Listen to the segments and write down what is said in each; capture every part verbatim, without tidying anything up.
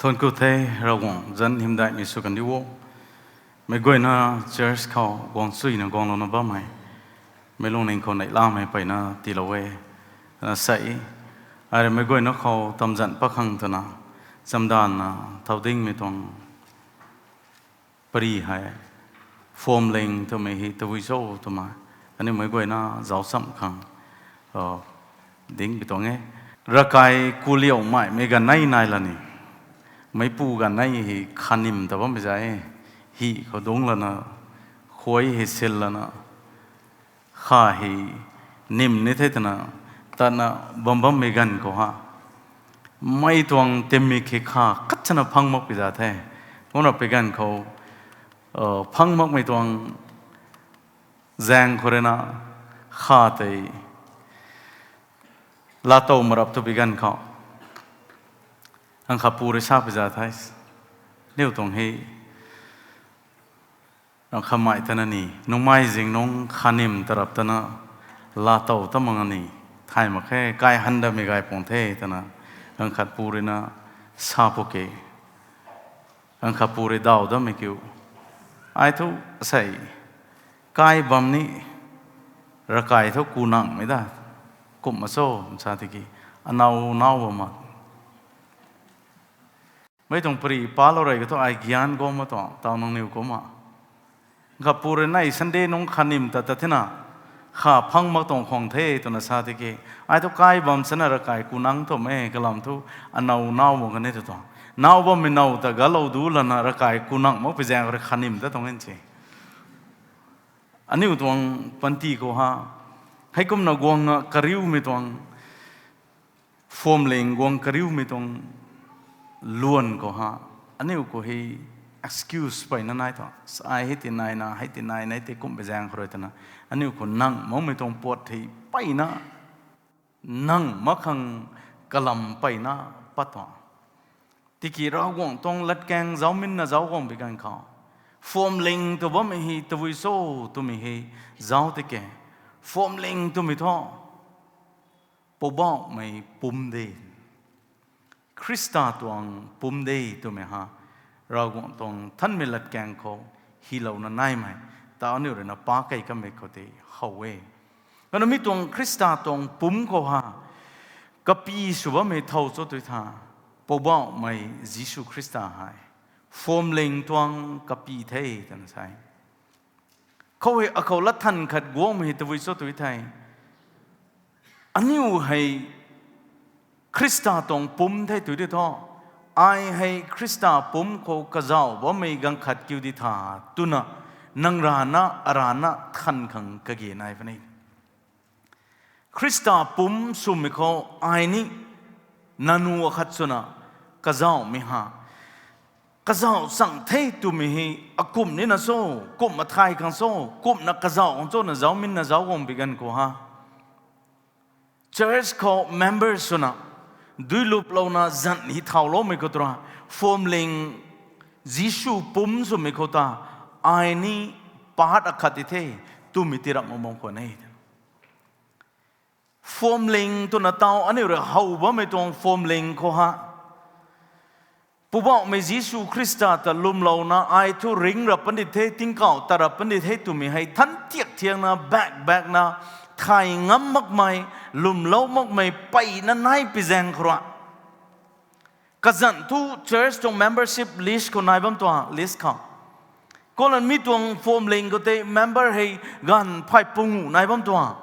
Thuanc ku the, Ravguangc zanc hymdaihmei sw kan di o. Meic guayna church khou guang chuyna guanglouna bammei, meic lungning khou neihlamei mpeyna tiilou e, na sa e. Ai rui meic guayna khou tamzanc pat khang twna, chamdanvna thau dingmei tuang pary hei, Phuamling twmei hei tabui cho twmei, aniu meic guayna zauc cham khang ding pi tuang e. Ravkai kuliauhmei mei ganv nei nai la ni, meicpu ganv nei hei khanym ta bammei za e. Hei khou dungc lana, khuay hei sil lana, kha hei nym ni the twna, tatna bam bammei ganv khou ha, mei tuang timmik hei kha khat chana phang makpui za the. Kumna pi ganv khou phang makmei tuang zaeng khou rui na, kha tei laatow marap tu pi ganv khou, Gaanv khat pu rui sa pi za the, aniu tuang hei, Gaanv khat mei tana ni, nungmei zing nungc khanym tarap tana, laatow ta mak ni, thay mak khe, kai han damei gay puang the twna, gaanv khat pu rui na sa pw ke. Gaanv khat pu rui daw dammei kiu, ai thu asei, kai bam ni, ravkai thu ku nangmei da, kumh ma cho, sa tiki, anow naw bam ma. Mei tuang pary palou rey ka thu ai gyan guang ma tuang, taw nangniw kumna. Gaanv khat pu rui nei Sunday nungc khanym ta ta thena, kha phang mak tuang khwang the twna sa tiki, ai thu kai bam sana ravkai ku nang twmei kalam thu, anow naw bam kan e tu tuang. Naw bammei now ta galou du lana ravkai ku nang makpui zaeng rui khanym ta tuang e se. Aniu tuang panty khou ha, heikumna guangna kariumei tuang, Phuamling guang kariumei tuang luan khou ha, aniu khou hei excuse peyna nai tuang. Ai hei ti naina, hei ti naina, hei ti kumhmei zaeng khou rui twna, aniu khou nang makmei tuang puat hei peyna, nang mak khang kalam peyna pat tuang. Tiki Ravguangc tuang latkaeng zauc minna zauc guang pi ganv khou, phuamling tw bammei hei tabui cho twmei hei zauc tike. Phuamling twmei thu, Poubauhmei pumc de, Khrista tuang pumc de twmei ha, Ravguangc tuang thanmei latkaeng khou hylouna naimei, ta aniu rui na pa key kamei khou tei how e. Kana mi tuang Khrista tuang pumc khou ha, kapy sw bammei thow cho tui tha, Poubauhmei Jisu Khrista hei phuamling tuang kapy the twna sa e. Khou hei akhou latthan khat guangmei hei tabui cho tui thei, aniu hei Khrista tuang pumc the tui di thu, ai hei Khrista pumc khou kazauh bammei gaanv khat kiu di tha, twna nang rana arana than khang kage nai puni. Khrista pumc swmei khou ai ni nanu akhat swna kazauhmei ha, kazauh chang the twmei hei akumh nina cho, kumh mathai khang cho, kumhna kazauh khang cho na zauc minna zauc guang pi ganv khou ha, church khou member swna, duiluplouna zan hi thauloumei khou tura, phuamling Jisu pumc swmei khou ta, ai ni part akhat di the, twmei ti ramh mak bam khwan e. Phuamling twna taw aniu rui how bammei tuang phuamling khou ha, Poubauhmei Jisu Khrista ta lwmlouna ai thu ringc rap puni the, tingkauh tat rap puni the twmei hei than thiak thiakna, back backna, thay ngam makmei, lwmlou makmei peyna nai pi zaeng khou rui, kazanc thu church tuang membership list khou nai bam tuang, list khou. Kolan mi tuang phuamling khou tei member hei gaanv phay pungu nai bam tuang.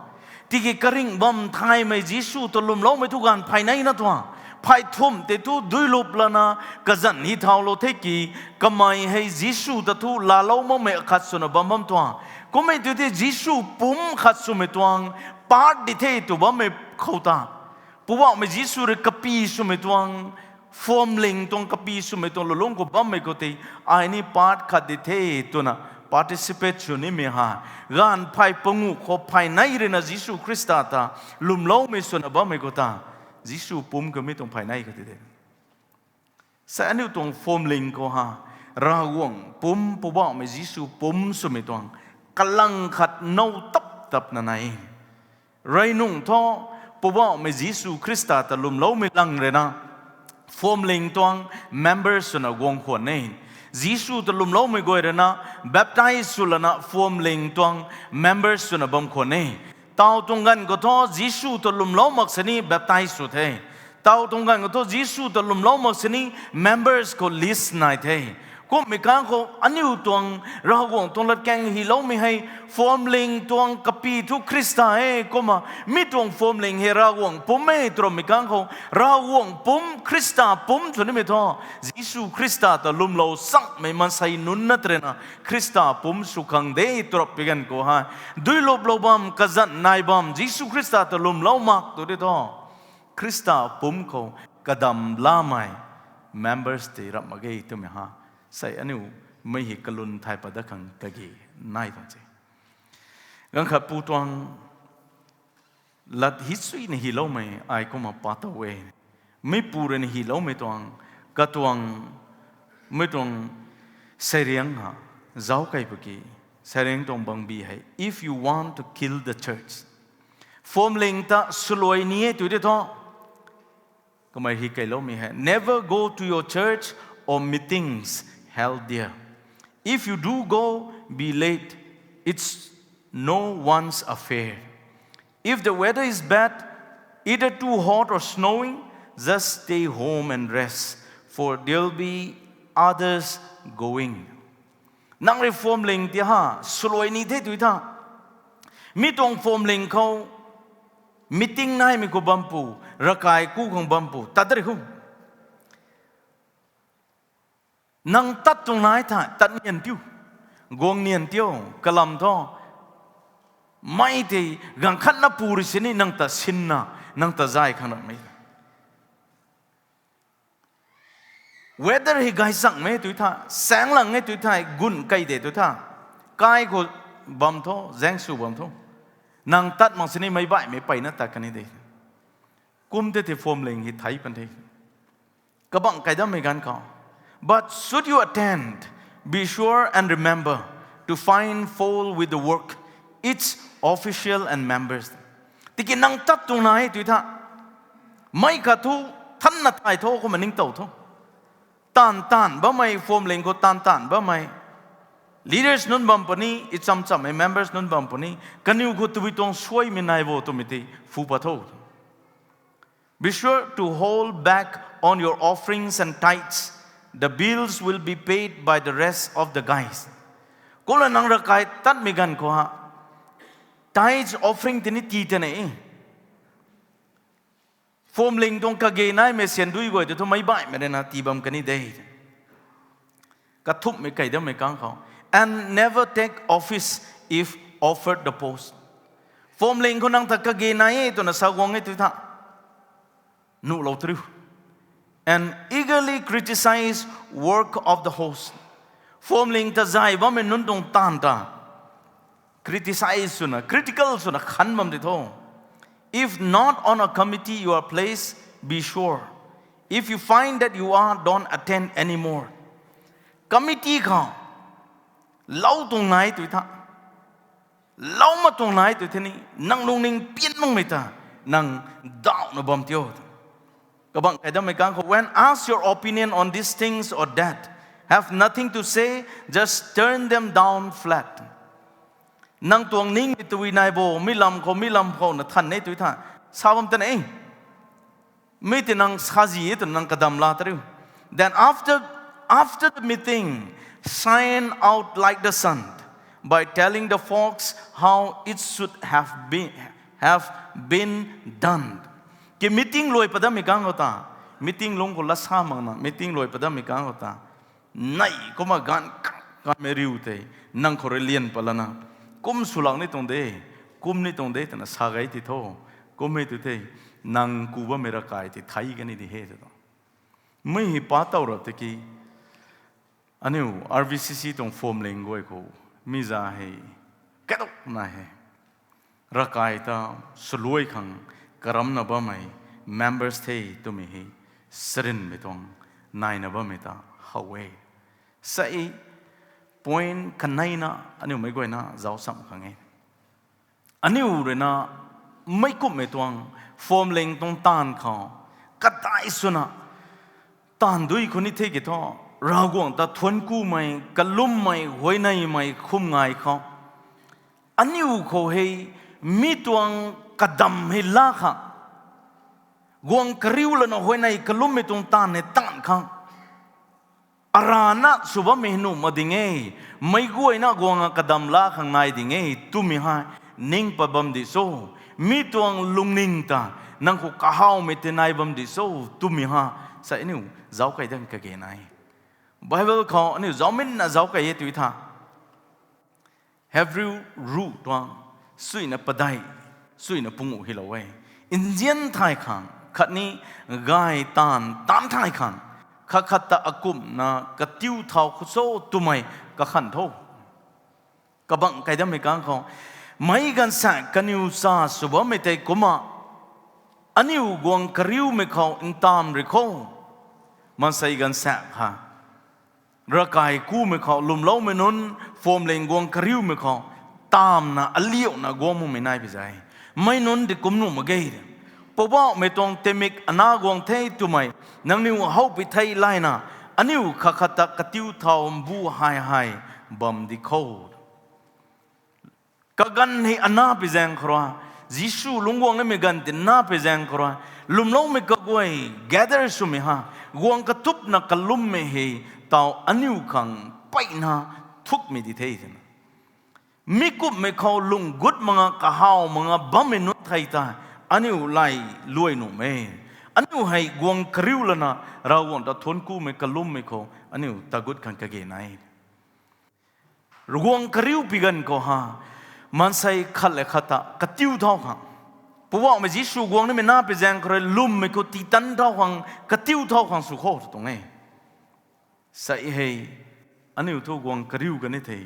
Tiki karingh bam thaymei Jisu ta lwmloumei thu gaanv phay nei na tuang. Phay thumh tei thu duilup lana kazanc hi thaulou the ki, kamei hei Jisu ta thu laalou makmei akhat swna bam bam tuang. Kummei tu tei Jisu pumc khat swmei tuang part di the tw bammei khou ta, Poubauhmei Jisu rui kapy swmei tuang, phuamling tuang kapy swmei tuang lulungc khou bammei khou tei, ai ni part khat di the twna participate sw nimei ha, gaanv phay pungu khou phay nei rui na Jisu Khrista ta lwmloumei swna bammei khou ta, Jisu pumc khou mi tuang phay nei khat di the. Sa aniu tuang phuamling khou ha, Ravguangc pumc, Poubauhmei Jisu pumc swmei tuang kalang khat now tap tapna nai. Rey nung thu, Poubauhmei Jisu Khrista ta lwmloumei lang rui na, Phuamling tuang members swna guang khwan e. Jisu ta lwmloumei guay rui na baptize sw lana phuamling tuang members swna bam khwan e. Taw tuang ganv khou thu Jisu ta lwmlou mak sini baptize sw the. Taw tuang ganv khou thu Jisu ta lwmlou mak sini members khou list nai the. Kummei kang khou aniu tuang Ravguangc tuang latkaeng hyloumei hei, phuamling tuang kapy thu Khrista e kumna, mi tuang phuamling hei Ravguangc pumc e twmei kang khou, Ravguangc pumc, Khrista pumc sw nimei thu, Jisu Khrista ta lwmlou changmei maansei nunc na tei rui na Khrista pumc sw khang de twrap pi ganv khou hei, duiluplou bam, kazanc nai bam, Jisu Khrista ta lwmlou mak tu di thu, Khrista pumc khou kadam lamei members tei rap mak ge twmei ha. Sei aniu mei hei kalun thay pat dat khang kage nai tuang se. Ganv khat pu tuang lat hi suina hyloumei ai kumna pa tow e. Meipu rui na hyloumei tuang, katuang, mei tuang seiriang ha, zauc kei paki, seiriang tuang bangbi hei, if you want to kill the church, phuamling ta swluai ni e tu di thu, kamei hei kailoumei hei, never go to your church or meetings held there. If you do go, be late. It's no one's affair. If the weather is bad, either too hot or snowing, just stay home and rest, for there'll be others going. Nang rui phuamling ti ha swluai ni the tu tha, mi tuang phuamling khou meeting naimei khou bampu, ravkai ku khang bampu tat de ri khu. Nang tat tuang nai tha tat nian tiu, guang nian tiu, kalam thu, mei tei ganv khat na pu rui sini nang ta sinna, nang ta zay khang ramei. Weather hei gaychangmei tu tha, saenglang e tu tha, gun kei de tu tha, kai khou bam tho, zaeng sw bam tho, nang tat mak sini meic baihmei peyna tat kani de. Kum tei tei phuamling hei thei pan the. Kabangc kaidammei ganv khou. But should you attend, be sure and remember to find fault with the work, its official and members. Tiki nang tat tuang nai tu tha, mei khat thu thanna thay tho kumna ningtow tho. Taanv taanv bammei, phuamling khou taanv taanv bammei leaders nunc bam puni, i cham chammei members nunc bam puni, kaniw khou tabui tuang suaimei nai bo twmei tei phu pat tho. Be sure to hold back on your offerings and tithes. The bills will be paid by the rest of the guys. Kumna nang ravkai tatmei ganv khou ha, tithes, offering tini tii tei ne. Phuamling tuang kage naimei sian dui guay tei thu meic baihmei rui na tii bam kani de. Kathumhmei kaidammei kang khou. And never take office if offered the post. Phuamling khou nang ta kage nai e twna sa guang e tu tha, nuhlou tariu. And eagerly criticize work of the host. Phuamling ta zay bammei nunc tuang taanv ta criticize swna, critical swna khan bam di tho. If not on a committee you are placed, be sure, if you find that you are, don't attend anymore. Committee khou lou tuang nai tu tha, lou ma tuang nai tu thei ni, nang lungning pian makmei ta, nang dauhna bam tiu. Kabangc kaidammei kang khou, when asked your opinion on these things or that, have nothing to say, just turn them down flat. Nang tuang ningmei tei nai bo, mi lam khou, mi lam khou na than e tu tha, sa bam tei ne. Mi tei nang sazi e twna nang kadam la tariu. Then after, after the meeting, shine out like the sun by telling the folks how it should have been, have been done. Ki meeting luai padammei kang khou ta, meeting lung khou lat sa makna, meeting luai padammei kang khou ta, nei kumna ganv kang kanmei riu tei, nang khou rui lian pat lana, kum swlak ni tuang de, kum ni tuang de twna sa gay ti tho. Kum e tu thei, nang ku bammei ravkai tei thei kani di he tei tho. Mi hei pa tow rap tiki, aniu R V C C tuang phuamling guay khou, mi za hei, kaduk na he. Ravkai ta swluai khang karamna bammei members the twmei hei, sarinmei tuang naina bammei ta how e. Sei point kaneina aniu meic guayna zauc cham khang e. Aniu rui na meic kumhmei tuang phuamling tuang taanv khou kadai swna Taanv dui khou ni the ki thu, Ravguangc ta thuanc kumei, kalummei, huayneymei khum ngai khou, aniu khou hei mi tuang kadam hei la khang, guang kariu lana huayney kalummei tuang taanv hei taanv khang, arana sw bammei hei nuh mak ding e, meic guayna guang a kadam la khang nai ding e twmei hei ning pat bam di cho, mi tuang lungning ta nang khou kahawmei tei nai bam di cho twmei hei sa aniu zauc kei dang kage nai. Bible khou aniu zauc minna zauc kei e tui tha. Hebrew ruh tuang, suina padeih, suina pungu hei lou e. Nzian thay khang, khatni gay taanv taanc thay khang, khat khat ta akumhna katiu thau khou cho twmei kakhan tho. Kabang kei dammei kang khou, meic ganvsaekc kaniw cha sw bammei tei kumna, aniu guang kariumei khou ntamv rui kho, maansei ganvsaekc ha, ravkai kumei khou lwmloumei nunc, phuamling guang kariumei khou, tamna aliuna guang makmei nai pi zai. Meic nunc di kum nuh mak ge. Poubauhmei tuang timik ana guang the twmei, nangniw howpui the layna, aniu khat khat ta katiu thau mbu hei hei bam di kho. Kaganv hei ana pi zaeng khou rui, Jisu lungc guang nimei ganv ti na pi zaeng khou rui, lwmloumei kaguay gather swmei ha, guang katupna kalummei hei, tau aniu khang peyna thukmei di the twna. Mi kumhmei khou lung gut mak nga kahaw mak nga bammei nunc thei ta, aniu lay luai nuhmei. Aniu hei guang kariu lana, Ravguangc ta thuanc kumei kalummei khou aniu tagut khang kage nai. Guang kariu pi ganv khou ha, maansei khat le khat ta katiu thau khang, Poubauhmei Jisu guang nimei na pi zaeng khou rui lwmmei khou titan thau khang, katiu thau khang sw kho tuang e. Sa hei, aniu thu guang kariu kani thei,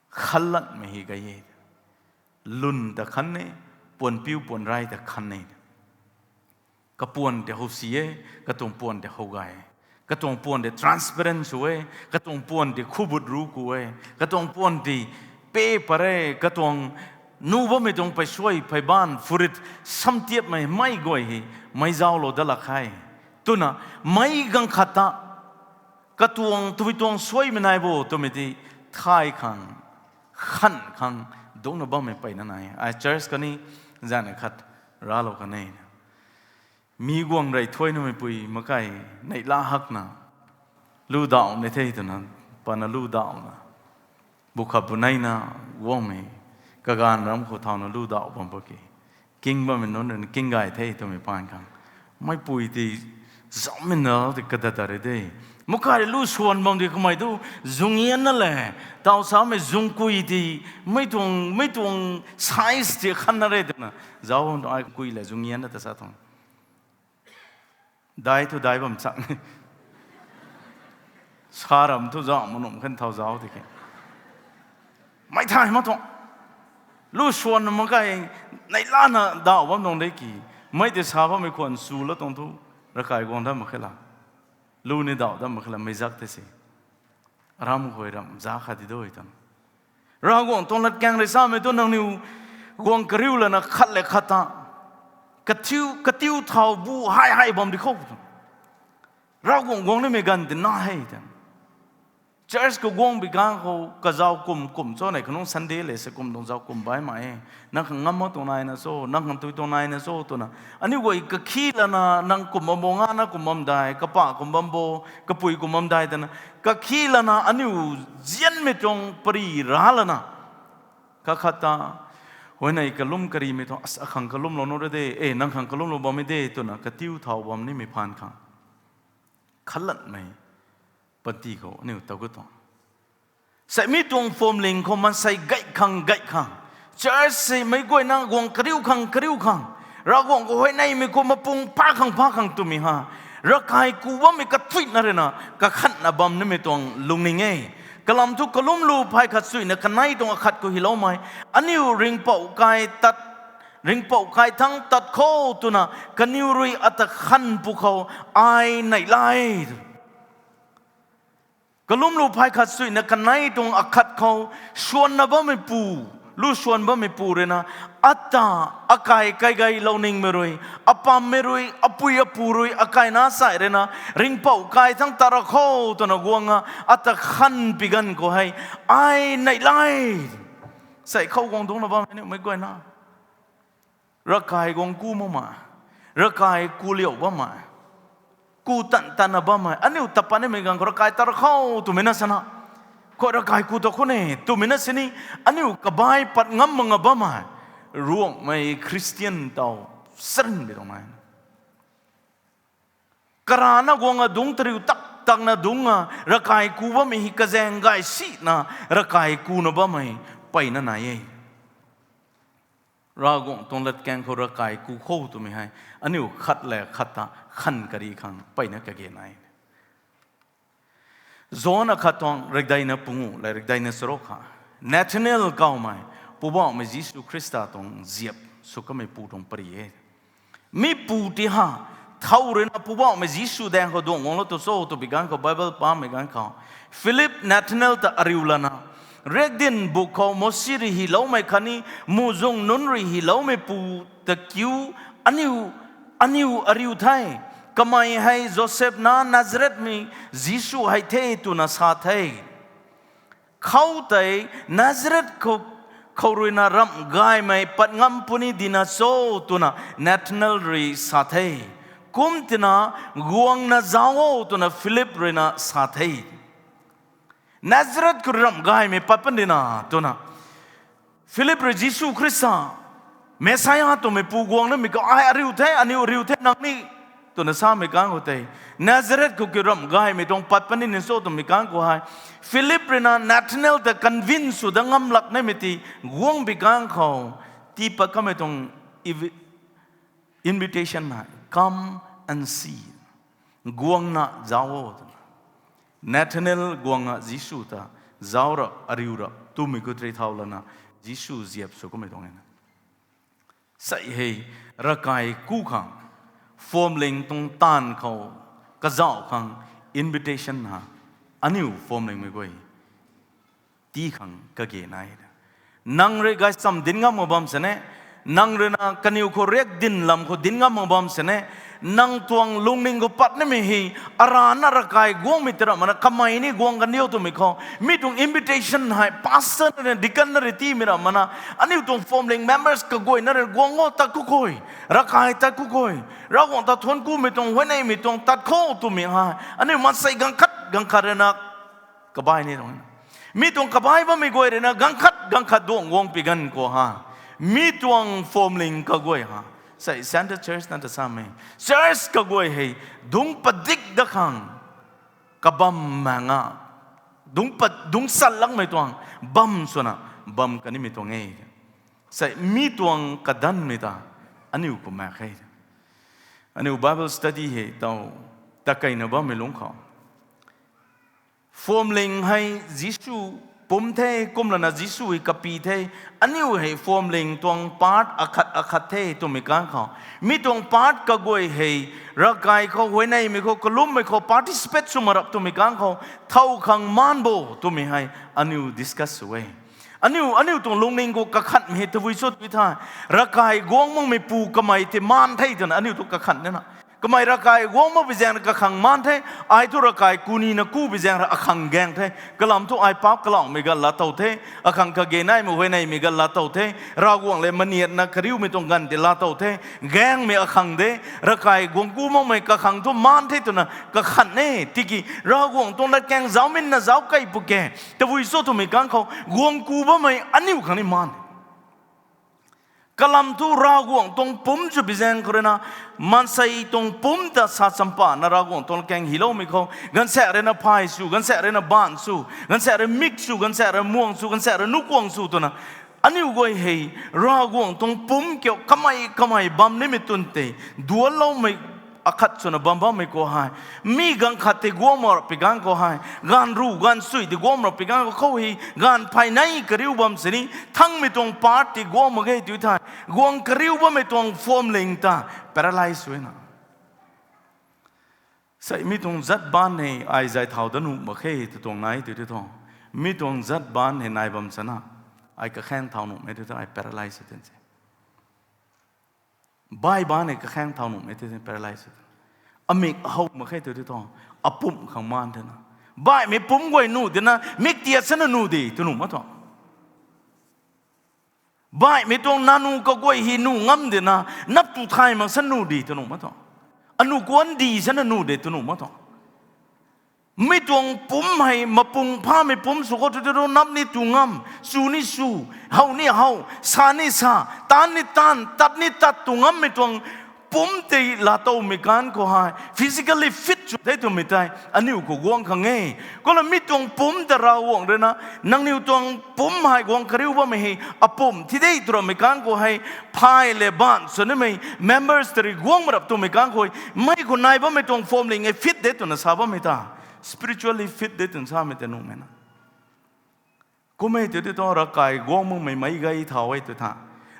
khalatmei hei gay e. Lwn ta khan e, puan piu puan rai ta khan e. Kapuan tei how si e, katuang puan tei how gay e. Katuang puan tei transparent sw e, katuang puan tei khubut ru ku e, katuang puan tei pe pat e, katuang nu bammei tuang pei suai, phey baanv, phurit, samtiapmei, mei guay hei, mei zauclou dat lak khe. Twna, meic ganv khat ta, katuang tabui tuang suaimei nai bo twmei ti thay khang, khan khang, dungcna bammei peyna nai. Ai church kani, zana khat, raclou kan e. Mi guang rey thuaina meipui makai, neihla hakna, lu dauh ni the twna, pana lu dauhna, bu khat bu neina, guangmei, kaganv ram khou thauna lu dauh bam pa ki, king bammei nunc rui king gay the twmei paan khang, meipui ti zaummei na ti kadada re de. Makai rui lu swan bam di kamei tu, zungianna le, tau samei zungkui ti, mei tuang, mei tuang size ti khanna re twna, zauc bam tuang ai kui le zungianna ta sa tuang. Dai thu dai bam chak. Sa ram thu zauh manumh khan thau zauc ti khe. Mei thay mak tuang. Lu swan mak kai, neihlana dauh bam tuang de ki. Mei tei sa bammei khwan su la tuang thu, ravkai guang dam mak khe la. Lu ni dauh dam mak khe la, mei zak tei si. Ram khou ramh za khat di doi tan. Ravguangc tuang latkaeng rui samei tu nangniw guang kariu lana khat le khat ta, katiu, katiu thau bu hei hei bam di khou. Ravguangc guang nimei ganv ti na hei tan. Church khou guang bi kang khou kazauc kum kum cho nei khanung Sunday le se kum tuang zauc kum bai mak e. Nang khang ngam mak tuang naina cho, nang khang tui tuang naina cho twna, aniu guay kakhi lana nang kum bam bo, ngana kum bam dai, kapa kum bam bo, kapui kum bam dai twna, kakhi lana aniu zianmei tuang pari ra lana, khat khat ta, huayney kalum karimei tuang, as, akhang kalumlou nu ra de, e, nang khang kalumlou bammei de twna katiu thau bam nimei phaan khang, khalatmei panty khou aniu tagut tuang. Sei mi tuang phuamling khou maansei gay khang gay khang, church sei meic guayna guang kariu khang kariu khang, Ravguangc khou huayneymei khou mapung pha khang pha khang twmei ha, ravkai ku bammei kathuina rui na kakhanna bam nimei tuang lungning e. Kalam thu Kalumlu phay khat suina kanei tuang akhat khou hyloumei, aniu ringhpouc kai tat, ringhpouc kai thangc tat kho twna kaniw rui ata khan pwkhou ai neihla e. Kalumlu phay khat suina kanei tuang akhat khou swanna bammeipu, Lu suan bammei pu rui na, ata, akai kaigeilou ningmei rui, apammei rui, apui apu rui, akai na sai rui na, ringhpouc kai thangc ta ra kho twna guang a, ata khan pi ganv khou hei, ai neih lai. Sai khou guang dungcna bammei aniu mei guayna. Ravkai guang ku makmei, ravkai ku liau bammei, ku tan tanna bammei, aniu ta pat nimei ganv khou ravkai ta ra kho twmei na sana, khou ravkai ku ta khou ne twmei na sini, aniu kabai pat ngam mak nga bammei, Ruangmei Khristian tau sarinmei tuang nai. Karana guang a dungc tariu tak takna dungc a, ravkai ku bammei hei kazaeng gay sina, ravkai kuna bammei, mpeyna nai e. Ravguangc tuang latkaeng khou ravkai ku kho twmei hei, aniu khat le khat ta khan kari khang mpeyna kage nai. John akhat tuang rikdeina pungu le rikdeina charuk kha, Nathanael kawmei, Poubauhmei Jisu Khrista tuang ziap sw kamei pu tuang pari e. Mi pu ti ha, thow rui na Poubauhmei Jisu daeng khou duang guanglou tu cho twbi ganv khou Bible pamei ganv khou, Philip Nathanael ta ariu lana, Riakdanv buk khou Mousi rui hyloumei khatni muhzwng nunc rui hyloumei pu ta kiu, aniu, aniu ariu the. Kamei hei Joseph nac Nazarethmei Jisu hei the twna sa the. Khou tei Nazareth khou, khou rui na ramh gaymei pat ngam puni dina cho twna Nathanael rui sa the. Kum tina guangna zauc o twna Philip rui na sa the. Nazareth khou ramh gaymei pat pan dina twna Philip rui Jisu Khrista, Messiah twmei pu guang namei khou ai ariu the, aniu ariu the nang ni, twna samei kang khou tei, Nazareth khou kiu ramh gaymei tuang pat pan ni nin cho twmei kang khou hei, Philip rui na Nathanael ta convince sw da ngam lak namei ti guang bi kang khou, tii pat kamei tuang invi-, invitation hei, come and see. Guangna zauc o twna. Nathanael guang a Jisu ta zauc ra, ariu ra twmei khou tei thau lana Jisu ziap sw kamei tuang e na. Sai hei, ravkai ku khang, phuamling tuang taanv khou, kazauh khang, invitation ha, aniu phuamlingmei guay tii khang kage nai. Nang rui gaychamv dinc ngam mak bam sini, nang rui na kaniw khou riakdanv lam khou dinc ngam mak bam sini, nang tuang lungning khou pat nimei hei, arana ravkai guangmei tei ra mana kamei ni guang kan diu twmei khou, mi tuang invitation hei pastor na rui, deacon na rui tiimei ra mana, aniu tuang phuamling members kaguayna rui guang o tat khou khe, ravkai tat khou khe, Ravguangc ta thuanc kumei tuang, huayneymei tuang tat khou twmei hei, aniu maansei ganv khat ganv khat rui na kabai ni tuang. Mi tuang kabai bammei guay rui na ganv khat ganv khat duang guang pi ganv khou ha, mi tuang phuamling kaguay ha, sai Central Church na ta samei, church kaguay hei, dungc padik dat khang, kabam maeng a, dungc pat, dungc chat lakmei tuang, bam swna, bam kanimei tuang e. Sai mi tuang kadanmei ta, aniu khou maek khe. Aniu Bible study hei tau, takeina bammei lungc khou, phuamling hei Jisu pumc the, kumlana Jisu hei kapy the, aniu hei phuamling tuang part akhat akhat the twmei kang khou, mi tuang part kaguay hei, ravkai khou, huayneymei khou, kalummei khou participate sw mak rap twmei kang khou, thow khang maan bo twmei hei, aniu discuss sw e. Aniu, aniu tuang lungning khou kakhatmei hei tabui cho tw the, ravkai guang makmei pu kamei tei maan the twna aniu tu kakhat nina. Kamei ravkai guang makpui zaeng rui kakhang maan the, ai thu ravkai kunina ku pui zaeng rui akhang gaeng the, kalam thu ai paap kalaumei ganv laa tow the, akhang kage naimei huayneymei ganv laa tow the, Ravguangc le maniatna kariumei tuang ganv tei laa tow the, gaengmei akhang de, ravkai guang ku makmei kakhang thu maan the twna kakhat e, tiki Ravguangc tuang latkaeng zauc minna zauc kei pwkhou, tabui cho twmei kang khou, guang ku bammei aniu khang ni maan. Kalam thu Ravguangc tuang pumc sw pui zaeng khou rui na, maansei tuang pumc ta sa champana Ravguangc tuang latkaeng hyloumei khou, gaanvsaekc rui na phay sw, gaanvsaekc rui na baanc sw, gaanvsaekc rui mik sw, gaanvsaekc rui muang sw, gaanvsaekc rui nukuang sw twna, aniu guay hei, Ravguangc tuang pumc kiu kamei kamei bam nimei twn tei, duanloumei akhat swna bam bammei khou hei, mi ganv khat tei guang mak rap pui ganv khou hei, gaanv ru gaanv sui tei guang mak rap pui ganv khou hei, gaanv phay nei kariu bam sini, thangmei tuang part tei guang mak ge tw the, guang kariu bammei tuang phuamling ta paralyze sw na. Sai mi tuang zat baan hei ai zay thau dat nuh mak khe tw tuang nai tw tei thu, mi tuang zat baan hei nai bam chana, Ai kakhaeng thau nuhmei tu thu ai paralyze sw tin se. Bai ba ni kakhaeng thau nuhmei tu paralyze sw tin. Amik how mak khe tu thu, apumc khang maan thena. Baihmei pumc guay nuh dina, mik tiat sana nuh de tw nuh mak thu. Baihmei tuang nanu kaguay hei nuh ngam dina, nap tu thay mak sana nuh de tw nuh mak thu. Anu kuan di sana nuh de tw nuh mak thu. Mi tuang pumc hei mapung phamei pumc sw khou tu tu nap ni tu ngam, sw ni sw, how ni how, sa ni sa, taanv ni taanv, tat ni tat tu ngammei tuang pumc tei laa towmei ganv khou hei physically fit sw the twmei tei aniu khou guang khang e. Kumna mi tuang pumc ta Ravguangc ruina, nangniw tuang pumc hei guang kariu bammei hei apumc thi de tw ramei ganv khou hei, phay le baanv sw nimei members tei rui guang ma rap twmei ganv khou, mei khou nai bammei tuang phuamling e fit de twna sa bammei ta, spiritually fit de twna samei tei nuhmei na. Kummei tei tu thu ravkai guang makmei meic gay thau e tu tha.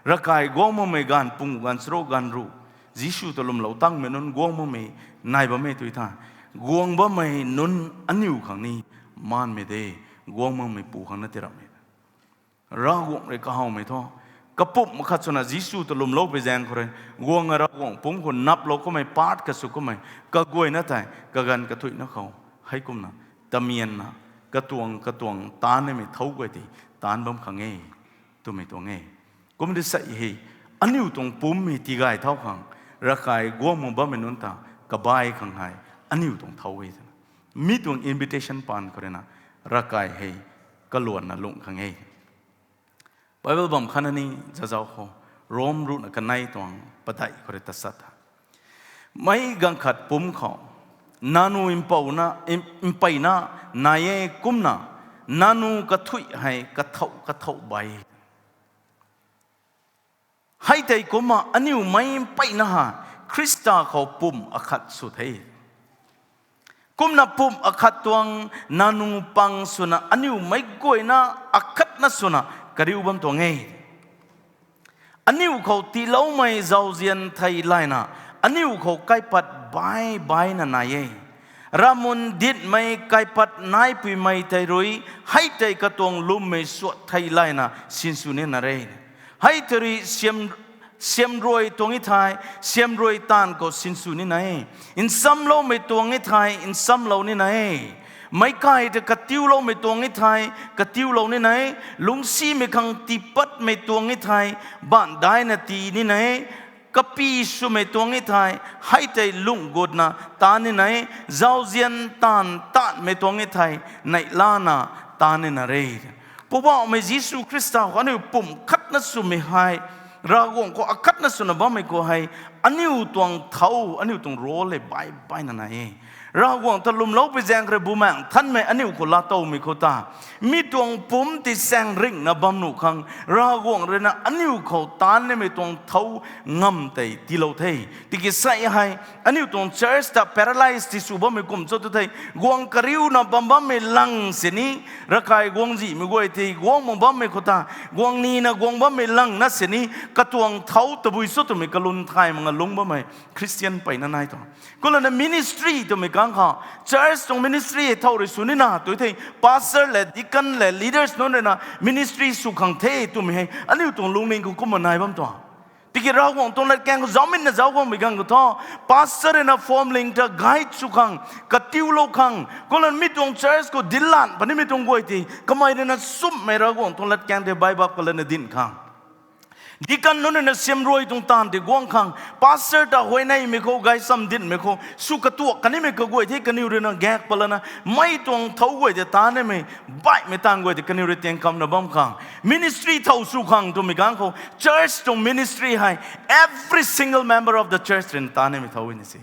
Ravkai guang makmei ganv pung ganv charuk ganv ruh, Jisu ta lwmlou tangmei nunc guang makmei nai bammei tu tha. Guang bammei nunc aniu khang ni maanmei de, guang makmei pu khang na ti ramei. Ravguangc rui kahawmei thu, kapumc khat swna Jisu ta lwmloupui zaeng khou rui, guang a Ravguangc pumc khou naplou kummei part kasw kummei, kaguayna tei kaganv kathuicna khou, heikumna, tamianna, katuang katuang taanv nimei thow guay tei taanc bam khang e, twmei tuang e. Kum di sa hei, aniu tuang pumc hei tigay thau khang, ravkai guang mak bammei nunc ta, kabai khang hei, aniu tuang thow e twna. Mi tuang invitation paan khou ruina, ravkai hei, kaluanna lungh khang e. Bible bam khatna ni zazau khou, Rom ruhna kanei tuang padeih khou rui ta sat tha. Meic ganv khat pumc khou, nanu mpouna, im-, mpeyna nai e kumna, nanu kathuic hei kathouh kathouh bai. Hei tei kumna aniu meic mpeyna ha, Khrista khou pumc akhat sw the. Kumna pumc akhat tuang nanu pang swna aniu meic guayna akhatna swna kariu bam tuang e. Aniu khou tiiloumei zauzian thei layna, aniu khou kaipat bai baina nai e. Ravmun dinmei kaipat naipuimei tei rui, hei tei katuang lwmmei suat thei layna sinsw nina re. Hei tei rui siam, siamruai tuang e thei, siamruai taanv khou sinsw nina e. Nsamloumei tuang e thei, nsamlou nina e. Meic kai ta katiuloumei tuang e thei, katiulou nina e. Lungcsimei khang tiipatmei tuang e thei, baanc daina tii nina e. Kapy swmei tuang e thei, hei tei lungh gutna taan nina e. Zauzian taanv taanmei tuang e thei, neihlana taan nina re. Poubauhmei Jisu Khrista khou aniu pumc khatna swmei hei, Ravguangc khou akhatna swna bammei khou hei, aniu tuang thow, aniu tuang role hei bai baina nai e. Ravguangc ta lwmloupui zaeng khou rui Bumaengh Nthanmei aniu khou laatowmei khou ta, mi tuang pumc tei saeng ringna bam nuh khang, Ravguangc ruina aniu khou taanv nimei tuang thow ngam tei tiilou the. Tiki sa hei, aniu tuang church ta paralyze ti sw bammei kum cho tu thei, guang kariuna bam bammei lang sini, ravkai guangzihmei guay tei guang mak bammei khou ta, guang nina guang bammei langna sini, katuang thow tabui cho twmei kalum thay mak nga lungc bammei Christian mpeyna nai tuang. Kumlana ministry twmei kang khou, church tuang ministry hei thow rui sw nina tu thei, pastor le, deacon le, leaders nunc ruina ministry sw khang the twmei hei aniu tuang lungning khou kumna nai bam tuang. Tiki Ravguangc tuang latkaeng khou zauminna zauc guangmei ganv khou thu, pastor ruina phuamling ta guide sw khang, katiulou khang, kumlana mi tuang church khou dilan punimei tuang guay tei kamei ruina sumhmei Ravguangc tuang latkaeng tei baibap kalana dinc khang, deacon nunc ruina siamruai tuang taanv tei guang khang, pastor ta huayneymei khou, gaychamv dinhmei khou sw katuak kanimei kaguay the, kaniw ruina gaek palana mei tuang thow guay tei taanv nimei, baihmei taanv guay tei kaniw rui tiangkhamna bam khang, ministry thow sw khang twmei ganv khou, church tuang ministry hei every single member of the church ruina taanv nimei thow ni se.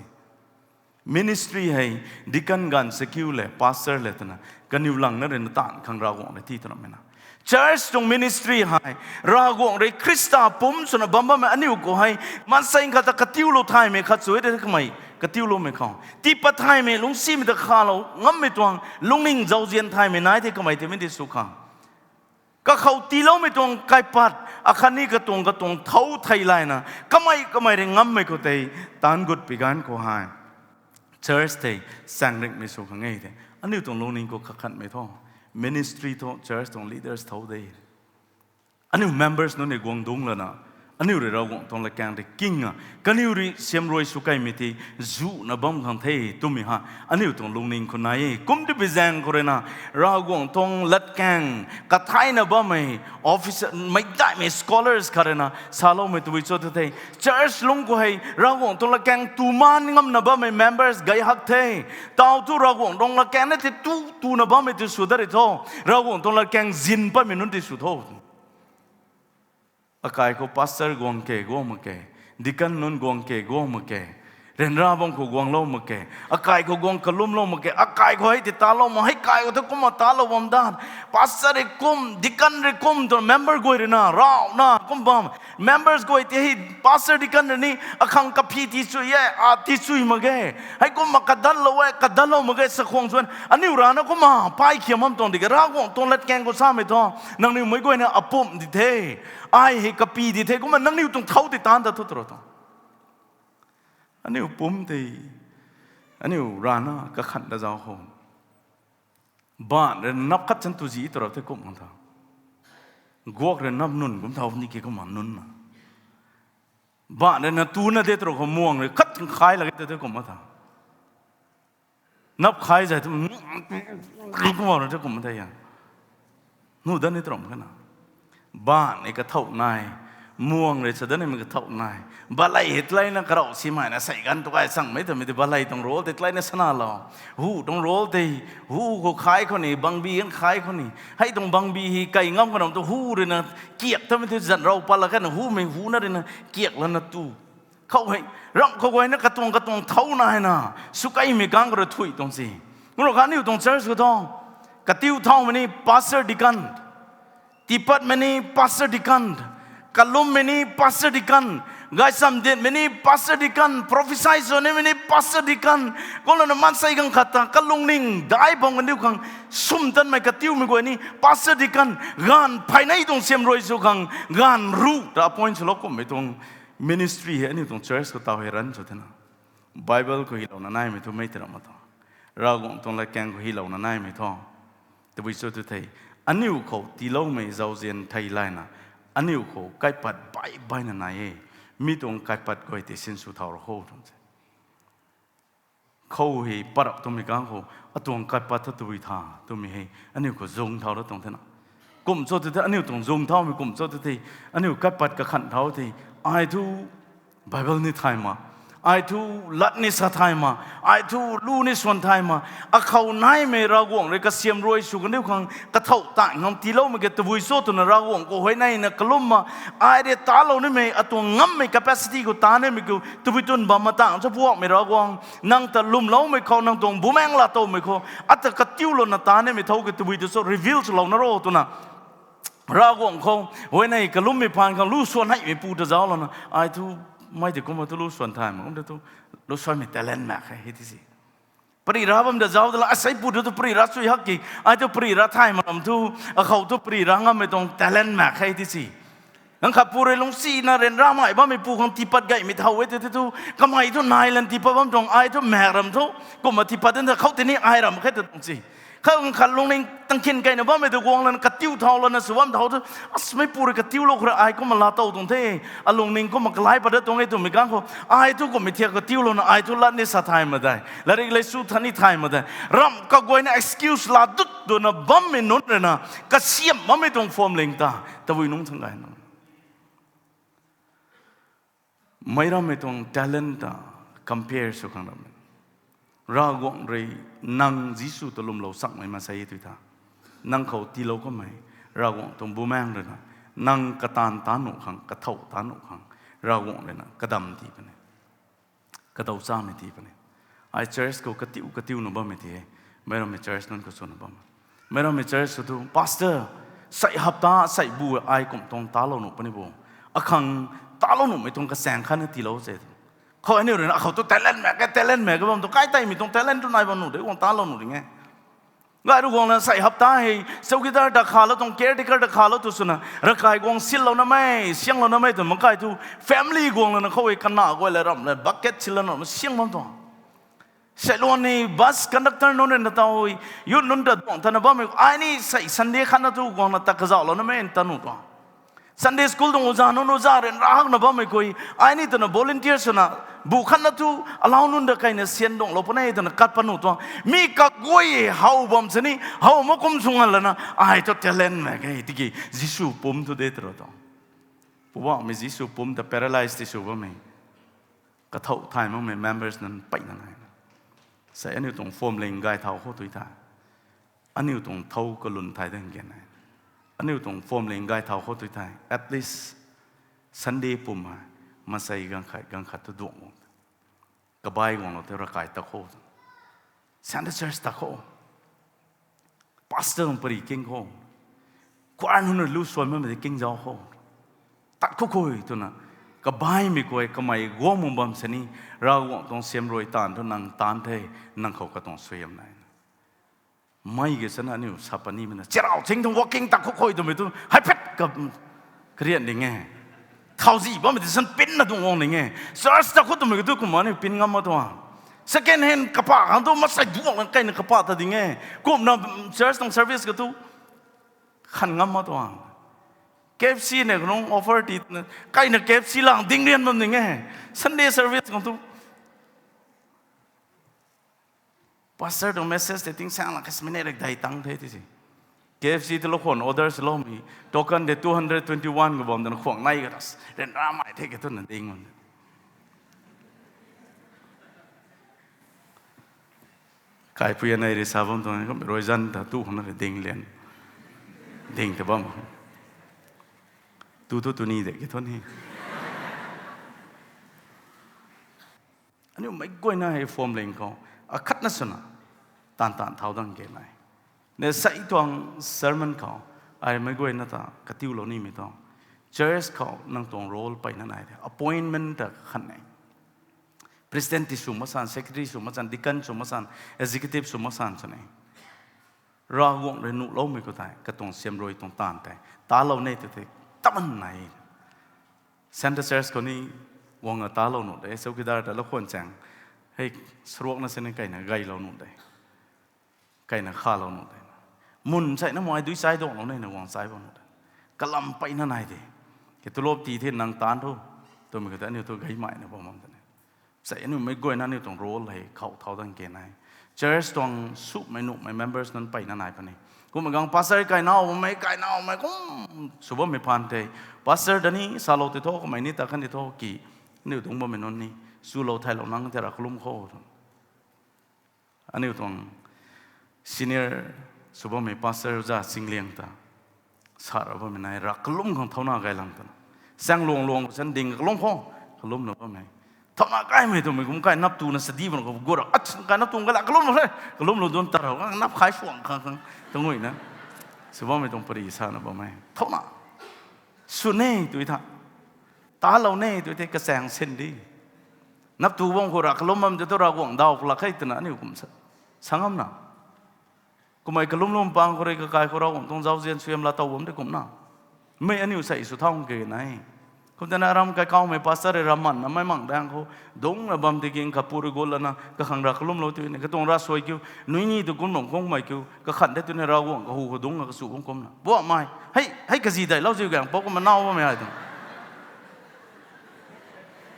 Ministry hei deacon ganv sakiu le, pastor le twna, kaniw langna ruina taanv khang Ravguangc rui ti twna mei na. Church tuang ministry hei, Ravguangc rui Khrista pumc swna bam bammei aniu khou hei, maansei khat ta katiulou thaymei khat sw e de kamei, katiuloumei khou. Tiipat thaymei, lungcsimei ta khalou ngammei tuang, lungning zauzian thaymei nai the kamei tei mi tei sw khang. Kakhou tiiloumei tuang kaipat, akhatni katuang katuang thow thei layna, kamei kamei rui ngammei khou tei, taanv gut pi ganv khou hei, church tei, saeng ringmei sw khang e tei. Aniu tuang lungning khou kakhatmei thu, ministry thu, church tuang leaders thow de. Aniu members nunc ni guang dungc lana, aniu rui Ravguangc tuang latkaeng tei king a, kaniw rui siamruai sw kaimei tei zuhna bam khang the twmei ha, aniu tuang lungning khou nai e. Kum tei bi zaeng khou rui na, Ravguangc tuang latkaeng kathaina bammei officer, meic daihmei scholars khat rui na saloumei tabui cho tu the. Church lungc khou hei Ravguangc tuang latkaeng tu man ngamna bammei members gay hak the. Tau thu Ravguangc tuang latkaeng na tei tu, tuna bammei tei sw dat ri tho. Ravguangc tuang latkaeng zin patmei nunc tei sw tho. Akai khou pastor guang ke, guang mak ke. Deacon nunc guang ke, guang mak ke. Ryanra bam khou guanglou mak ke. Akai khou guang kalumlou mak ke. Akai khou hei tei talou mak, hei kai khou thu kumna talou bam dan. Pastor rui kum, deacon rui kum twna member guay rui na, rauna, kum bam. Members guay tei hei pastor deacon rui ni, akhang kaphi tii chui e, a tii chui mak ge. Hei kumna kadatlou e, kadatlou mak ge, sakhwang chuan. Aniu rana kumna, pai khiam bam tuang di ke, Ravguangc tuang latkaeng khou samei thu. Nangniw meic guayna apumh di the. Ai hei kapy di the, kumna nangniw tuang thau tei taanc ta thu tro tuang. Aniu pumc tei, aniu rana kakhan ta zauc khou. Baanc rui nap khat chan tu zi tw rap the kum khang tha. Guak rui nap nunc kum thau ni ke kumna nunc na. Baanc rui na tuna de tw rap khou muang rui khat khai lak e tw the kum tha. Nap khai zai tu, kumna rui the kum the ya. Nu dat ni tw rap khe na. Baanc ni kathauh nai, muang rui sa dat nimei kathauh nai. Balei hei tleina karau simei na sei ganv tu kai changmei twmei tei balei tuang role tei tleina sana lou. Hu tuang role tei, hu khou khai khou ni, bangbi gan khai khou ni. Hei tuang bangbi hei kai ngam kanam tu hu rui na kiak tamei tei zan rau pat lak khe na humei hu na rui na kiak lana tu. Khou hei, ramh khou guayna katuang katuang thau na hei na, sw kaimei kang khou rui thuy tuang si. Ngu rau kha aniu tuang church khou thu, katiu thaumei ni pastor deacon, tiipatmei ni pastor deacon, kalummei ni pastor deacon, gaychamv dinmei ni pastor deacon, prophecy sw nimei ni pastor deacon, kumlana maansei ganv khat ta kalungning dai bam kaniw khang sumtanmei katiumei guay ni pastor deacon, gaanv pheynei tuang siamruai sw khang, gaanv ruh ta appoint swlou kummei tuang ministry hei aniu tuang church khou tau hei ran sw thena. Bible khou hylouna naimei thu mei tei ram ma thu. Ravguangc tuang latkaeng khou hylouna naimei thu. Tabui cho tu thei, aniu khou tiiloumei zauzian thei layna, aniu khou kaipat bai baina nai e. Mi tuang kaipat guay tei sinsw thau ra kho tuang se. Khou hei parap twmei kang khou, atuang kaipat tha tabui tha, twmei hei, aniu khou zung thau ra tuang thena. Kum cho tu thei, aniu tuang zung thaumei kum cho tu thei, aniu kaipat kakhan thau thei, ai thu Bible ni thay ma, ai thu lat ni sa thay ma, ai thu lu ni swan thay ma, akhou naimei Ravguangc rui kasiamruai sw kaniw khang kathauh tang ngam tiiloumei ke tabui cho twna Ravguangc khou huayneyna kalumna, ai rui talou nimei atuang ngammei capacity khou ta nimei khou tabui twn bam ma tang cho puakmei Ravguangc, nang ta lwmloumei khou, nang tuang bumaengc laa towmei khou, ata katiulouna ta nimei thau ke tabui tu cho reveal swlouna ro twna Ravguangc khou huayney kalummei phaan khang lu swan heimei pu ta zauclouna, ai thu mei tei kumna thu lu swan thay ma, kum ta thu lu swanmei talent mak khe hei ti si. Pari ra bam ta zauc ta la, asei pu tu thu pari ra chui hak ki, ai thu pari ra thay ma ram thu, akhou thu pari ra ngammei tuang talent mak khe ti si. Nang khat pu rui lungcsina ryanramei bammei pu khang tiipat gaymei thau e tei thu, kamei thu nai lan tiipat bam tuang, ai thu mak ram thu, kumna tiipat ta khou tei ni ai ram khe ta tuang si. Khat, khat lungning tangkhin kaina bammei tu guang lana katiu thau lana sw bam thau thu, asmei pu rui katiulou khou rui ai kumna laatow tuang the, alungning kumna kalai pat dat tuang e twmei kang khou, ai thu kumhmei thiak katiulouna ai thu lat ni sa thay ma dei, lairik lei sw tha ni thay ma dei, ramh kaguayna excuse laa dut duna bammei nunc rui na, kasiamh bammei tuang phwamling ta, tabui nungc thang gay na. Meic rammei tuang talent ta compare sw khang rammei. Ravguangc rui nang Jisu ta lwmlou sakmei maansei e tui tha. Nang khou tiilou kamei, Ravguangc tuang bumaengc rui na, nang kataanv ta nuh khang, kathauh ta nuh khang, Ravguangc rui na kadam ti puni. Kadaw chamei ti puni. Ai church khou katiu, katiuna bammei ti e. Meic rammei church nunc khou swna bam. Meic rammei church khou thu, pastor, sei hapta, sei bu ai kum tuang talou nuh puni bo. Akhang talou nuhmei tuang kachaeng khatna tiilou se. Khou aniu rui na, akhou thu talent mak khe, talent mak khe bam tu, kai teimei tuang talent tu nai bam nuh de, guang talou nuh ding e. Gay ru guang lana sei hapta hei, chowkidar ta khalou tuang, caretaker ta khalou tu swna, ravkai guang sinlouna mei, sianglouna mei tw mak kai thu, family guang lana khou hei kana guay la ramh la, bucket sinlana ramh siang bam tuang. Seiluan ni bus conductor nunc rui na taw, youth nunc ta duang tana bammei, ai ni sei Sunday khatna thu guangna ta kazauhlouna mei ta nuh tuang. Sunday school tuang uza nunc uza ryanra hakna bammei kui, ai ni twna volunteer swna, bu khatna thu, alau nunc da kaina syan duanglou puni twna kat pat nuh tuang. Mi kaguay how bam sini, how mak kum sw nga lana, ai thu talent mei ke, tiki Jisu pumc thu de tw ra tuang. Poubauhmei Jisu pumc ta paralyze ti sw bammei. Kathau thay makmei members nunc mpeyna nai. Sei aniu tuang phuamling gay thau khou tui the. Aniu tuang thau kalun thay dang ge nai. Aniu tuang phuamling gay thau khou tui the. At least Sunday pum hei, maansei ganv khat, ganv khat tu duang guang. Kabai guanglou tei ravkai ta khou. Sunday church ta khou. Pastor tuang pary king khou. Choir nunc rui lu suan bammei tei king zauc khou. Tat khou khui twna. Kabaimei kuay kamei guang mung bam sini, Ravguangc tuang siamruai taanv thu nang taanc the, nang khou katuang suaihiam nai. Mei ge sana aniu sa panimei na. Chirau ching tuang walking tat khou khui twmei tu, hei phet ka, karian ding e. Thauzi bammei ti san pinna tuang guang ding e. Church tat khou twmei tu kumna aniu pin ngam mak tuang. Second hand kapa khang tu masei duang lang kaina kapa ta ding e. Kumna church tuang service ka tu khan ngam mak tuang. K F C ne kanung offer ti, kaina K F C lang ding rian bam ding e. Sunday service khang tu. Pastor tuang message tei tingsaeng la kasmine rek dai tang the ti si. K F C tu lou khwan order swloumei. Token de two hundred twenty-one khou bam dana khwang nai ka tas. Ryanramei the ke twna ding bam. Kaipui anei rui sa bam tuang, kum rui zan ta tu khang na ding lian. Ding ta bam. Tu tu tu ni de ke thu ni. Aniu meic guayna hei phuamling khou, akhatna swna, taanv taanv thau dang ge nai. Ne sei tuang sermon khou, ai meic guayna ta katiulou nimei tuang. Church khou nang tuang role mpeyna nai de. Appointment ta khan e. President ti sw mak san, secretary sw mak san, deacon sw mak san, executive sw mak san sw ne. Ravguangc rui nuhloumei khou tei, katuang siamruai tuang taanv tei talou ne tw tei, taman nai. Centre Church khou ni guangna talou nuh de, chowkidar ta lou khwan chaeng. Hei, saruakna sini kaina gaylou nuh de. Kaina khalou nuh de. Mun seina mei dui chai duanglou nina guang chai bam nuh de. Kalam mpeyna nai de. Ke tulop ti the nang taanv thu, twmei khou tei aniu thu gaymeina bam bam tw ne. Sei aniu meic guayna aniu tuang role hei khou thau dang ke nai. Church tuang sumei nuhmei members nunc mpeyna nai puni. Kumna gang pastor kainaumei, kainaumei kum sw bammei phaan tei. Pastor ta ni salou tei tho, kamei ni ta khan tei tho ki. Aniu dungc bammei nunc ni swlou thaylou nang tei ra kalum khou. Aniu tuang senior sw bammei pastor za Chingliang ta. Sa ra bammei nai ra kalum khang thauna gay lang twna. Saeng luang luang san ding kalum khou, kalumlou bammei. Thauna gaymei twmei kum kai nap tuna sadi bam khou gu ra, at kai nap tuang gay la kalumlou the, kalumlou dun ta ra, nap khai suang khang khang, tangui na. Sw bammei tuang pary sana bammei. Thauna. Sw ne tui tha. Talou ne tui tei kachaeng sin di. Nap tu bam khou ra kalum bam tei thu Ravguangc daw pla khe twna aniu kum sa, sa ngamna. Kumei kalumlou pang khou rui kakai khou Ravguangc tuang zauzian suaihiam laa tow bam de kumna. Mei aniu sei sw thau ke nai. Kum tana ram kaikaumei pastor rui ramanna mei mang daeng khou dungcna bam tiki kha puri gul lana kakhang ra kalumlou tui ne, katuang ravsuai kiu, nui ni tu kum lung khungmei kiu kakhan de tui ne, Ravguangc kahu khou dungcna kasu bam kumna. Buamei, hei, hei kazi dailou ziu gaeng pou kumna nau bammei ai tu.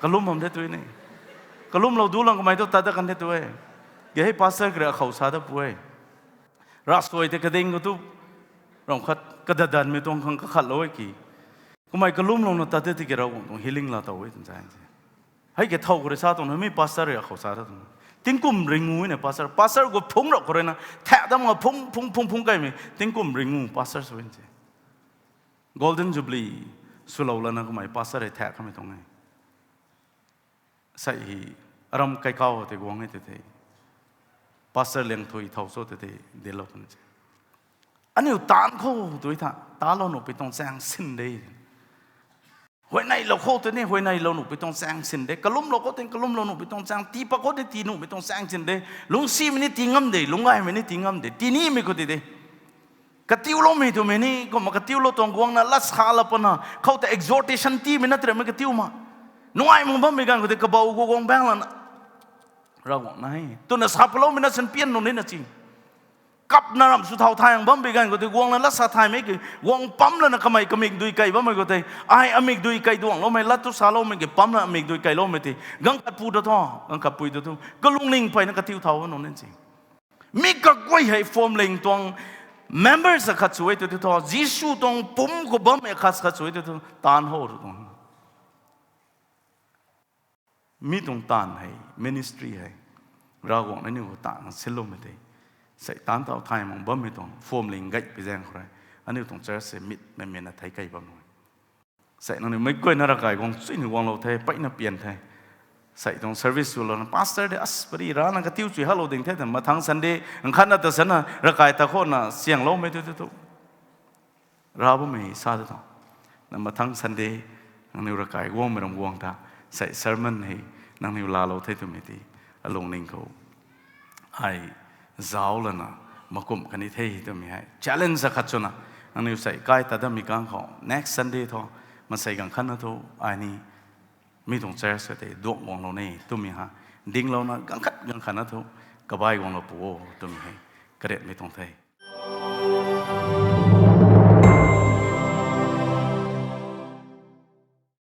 Kalum bam de tui ne. Kalumlou dulang kamei tu tat dat kan de tu e. Ge hei pastor kri akhou sa dat pu e. Ravsuai tei kading khou tu, ram khat kadadanmei tuang khang kakhatlou e ki. Kumei kalumlouna tat de tiki Ravguangc tuang healing laa tow e twna sa se. Hei ke thow khou rui sa tuang na, mi pastor rui akhou sa dat tuang. Tingkum ringu ne pastor, pastor gu phungc rap khou rui na, thak dam nga phungc, phungc, phungc, phungc kaimei, tingkum ringu pastor sw e se. Golden Jubilee swlou lana kamei pastor rui thak kamei tuang e. Sei hi, aram kaikau tei guang e tei tei. Pastor Liangthui thau cho tei tei, delou pun se. Aniu taanv khou tui tha, talou nuh pi tuang chaeng sin de. Huayneylou khou tei ni, huayneylou nuh pi tuang chaeng sin de. Kalumlou khou tei, kalumlou nuh pi tuang chaeng, tii pat khou tei, tii nuh pi tuang chaeng sin de. Lungcsimei ni tii ngam de, lungcgaymei ni tii ngam de. Tii nimei khou tei de. Katiuloumei twmei ni, kumna katiulou tuang guangna, lat sa la pana, khou tei exhortation tiimei na tei ramei katiu ma. Nungai mak bammei ganv khou tei kabou khou guang baeng lana. Ravguangc na e. Twna sa paloumei na san pian nunc ni na chi. kapna ramh sw thau thay ang bam bi ganv khou tei guangna lat sa thaymei ki guang pam lana kamei kamikdui kei bammei khou tei, ai amikdui kei duangloumei, lat tu saloumei ki pamna amikdui keiloumei tei, ganv khat pu ta thu, ganv khat pui ta thu kalungning peyna katiu thau nunc nin si. Mi kaguay hei Phwamling tuang members akhat sw e tu thu, Jisu tuang pumc khou bammei akhat khat sw e tu thu, taanv how tu tuang. Mi tuang taanv hei, ministry hei, Ravguangc na aniu khou taanv sinloumei tei, sei taanv thau thay mak bammei tuang Phwamling gay pi zaeng khou rui, aniu tuang church se mitmei mina thei kei bam e. Sei nangniw meic guayna ravkai guang chuyni guanglou the, peyna pian the. Sei tuang service swlouna pastor de as pari rana katiu chui halou ding the ta, mathang Sunday nkhatna ta sana ravkai ta khou na siangloumei tu tu tu ra bammei sa ta tuang. Na mathang Sunday nangniw ravkai guangmei ram guang ta, sei sermon hei nangniw laalou the twmei tei alungning khou ai zauc lana makumh kani the twmei hei challenge akhat swna, nangniw sei kai ta dammei kang khou next Sunday thu, maansei ganv khatna thu ai ni mi tuang church ka tei duang guanglou ni twmei ha, dinglouna ganv khat ganv khatna thu kabai guanglou pu o twmei hei kariatmei tuang the.